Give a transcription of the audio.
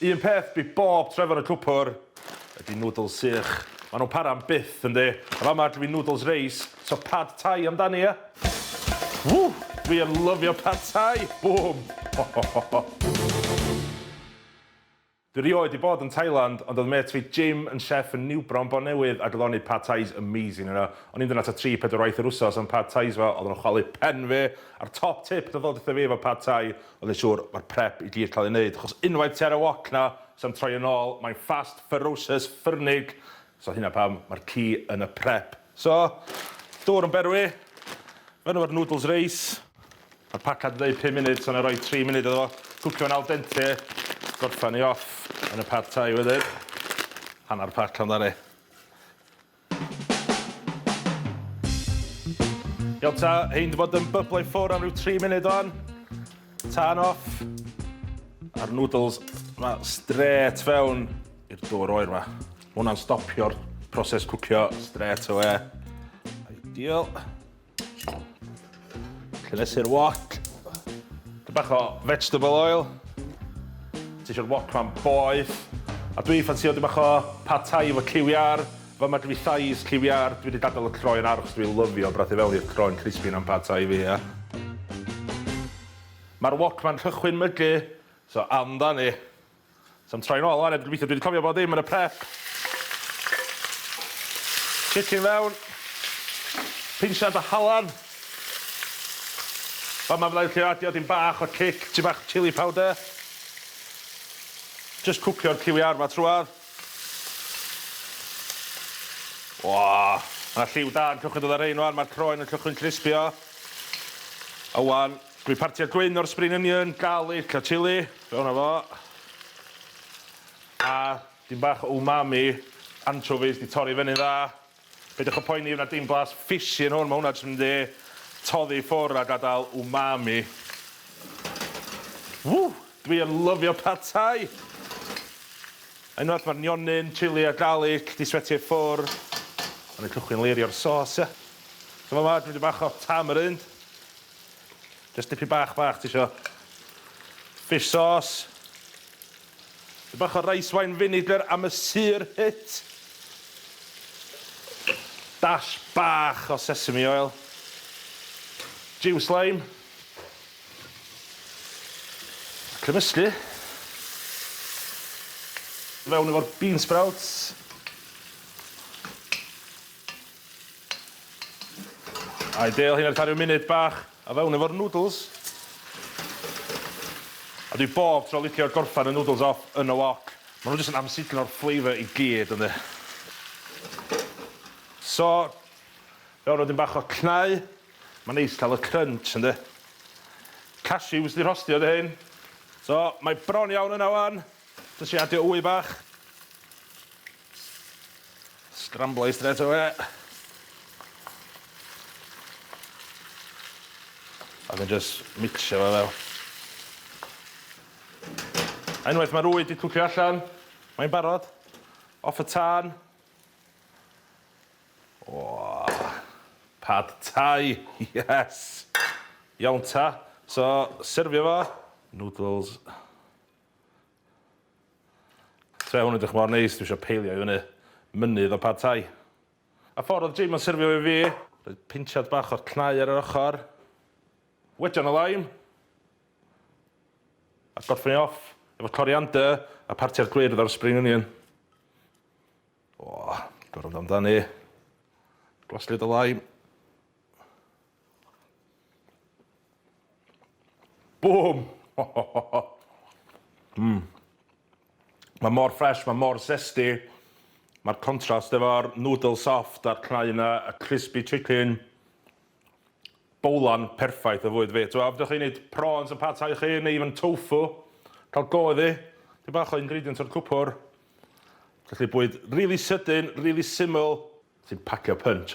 Un peth dwi bob tro efo'n y cwpwr ydi nwdls sych. Ma' nhw'n para am byth yndi? A fama dwi nwdls reis, so pad thai amdani ia? Ww! Dwi yn lyfio pad thai! Bŵm! Ho ho ho ho. Dwi rioed 'di bod yn Thailand ond oedd mêt fi Jim yn chef yn Newbron Bontnewydd ac oedd o'n neud pad thais amazing yno. O'n i'n mynd yna tua tri pedwar waith yr wsos am pad thais fo, oedden nhw'n chwalu pen fi. A'r top tip nath o deutha fi efo pad thai oedd neud siŵr ma'r prep i gyd cael ei neud achos unwaith ti ar y wok 'na sa'm troi yn ôl, mae'n fast, ferocious, ffyrnig. So hynna pam ma'r key yn y prep. So, dŵr yn berwi, fewn efo'r noodles reis. Mae'r pacad yn dweud 5 munud, so na i roi 3 munud iddo fo. Cwcio fo'n al dente, gorffan ni off yn y pad thai wedyn. Hannar pac amdani. Iawn ta, hein 'di bod yn byblo i ffwr am ryw 3 munud wan. Tân off. A'r noodles ma strêt fewn i'r dŵr oer ma. Ma hwnna'n stopio'r proses cwcio strêt away. Ideal. Cynhesu'r wok. Dipyn bach o vegetable oil. Ti eisiau'r wok ma'n boeth. A dwi ffansio dipyn bach o pad thai efo cyw iâr. Fel mae gen fi thighs cyw iâr, dwi wedi gadael y croen ar achos dwi'n lyfio brathu fewn i'r croen crispy yna'n pad thai fi, ia. Mae'r wok ma'n cychwyn mygu, so amdani. So I'm troi'n ôl wan, gobeithio dwi wedi cofio bod ddim yn y prep. Chicken fewn. Pinsiad o halan. Fama fydda i'n gallu adio dim bach o cic, tipyn bach o chilli powder. Just cwcio'r cyw iâr 'ma trwadd. Wa, ma' 'na lliw da yn cychwyn dod ar rhein wan, ma'r croen yn cychwyn crispio. A wan, dwi partio'r gwyn o'r spring onion, garlic a chilli. Fewn â fo. A dim bach o umami, anchovies 'di torri fyny'n dda. Peidiwch â poeni, fydd 'na dim blas fishy yn hwn, ma' hwnna jyst mynd i toddi i ffwr' a gadael umami. Ww! Dwi yn lyfio pad thai! A unwaith ma'r nionyn, chilli a garlic 'di swetio i ffwr', ma' nhw'n cychwyn leirio'r sauce, ia. So fama dwi'n mynd i bach o tamarind. Jyst dipyn bach bach ti isio. Fish sauce. Dipyn bach o rice wine vinegar am y sur hit. Dash bach o sesame oil. Juice lime. A cymysgu. Fewn efo'r bean sprouts. Ideal, hynna'n cael rhyw munud bach a fewn efo'r noodles. A dwi bob tro licio gorffan y noodles off yn y wok. Maen nhw jyst yn amsugno'r flavour i gyd yndi. So, fewn wedyn bach o cnau. Mae'n neis cael y crunch yndi. Cashews di rhostio di hyn. So, mae bron iawn yna wan. Jyst i adio wy bach. Scramble straight away. A then just mixio fo fewn. A unwaith mae'r wy 'di cwcio allan, mae'n barod. Off y tân. O, pad thai, yes! Iawn ta. So, serfio fo. Noodles. Tre hwn edrych mor neis, dwi eisiau peilio i fyny mynydd o pad thai. A ffordd oedd Jim yn syrfio i fi, rhoi pinsiad bach o'r cnau ar yr ochr, wedjan o lime, a gorffen i off efo coriander a partia'r gwyrdd o'r spring onion. O, gorfod amdani. Gwaslyd o lime. Boom! Mae mor ffres, mae mor zesty. Mae'r contrast efo'r noodle soft a'r cnau yna, y crispy chicken. Bowlan perffaith o fwyd fi. T'mo' fedrwch chi neud prawns yn pad thai chi, neu even tofu. Cael go iddi. Dipyn bach o ingredient o'r cwpwr. Felly bwyd rili sydyn, rili syml, sy'n pacio punch.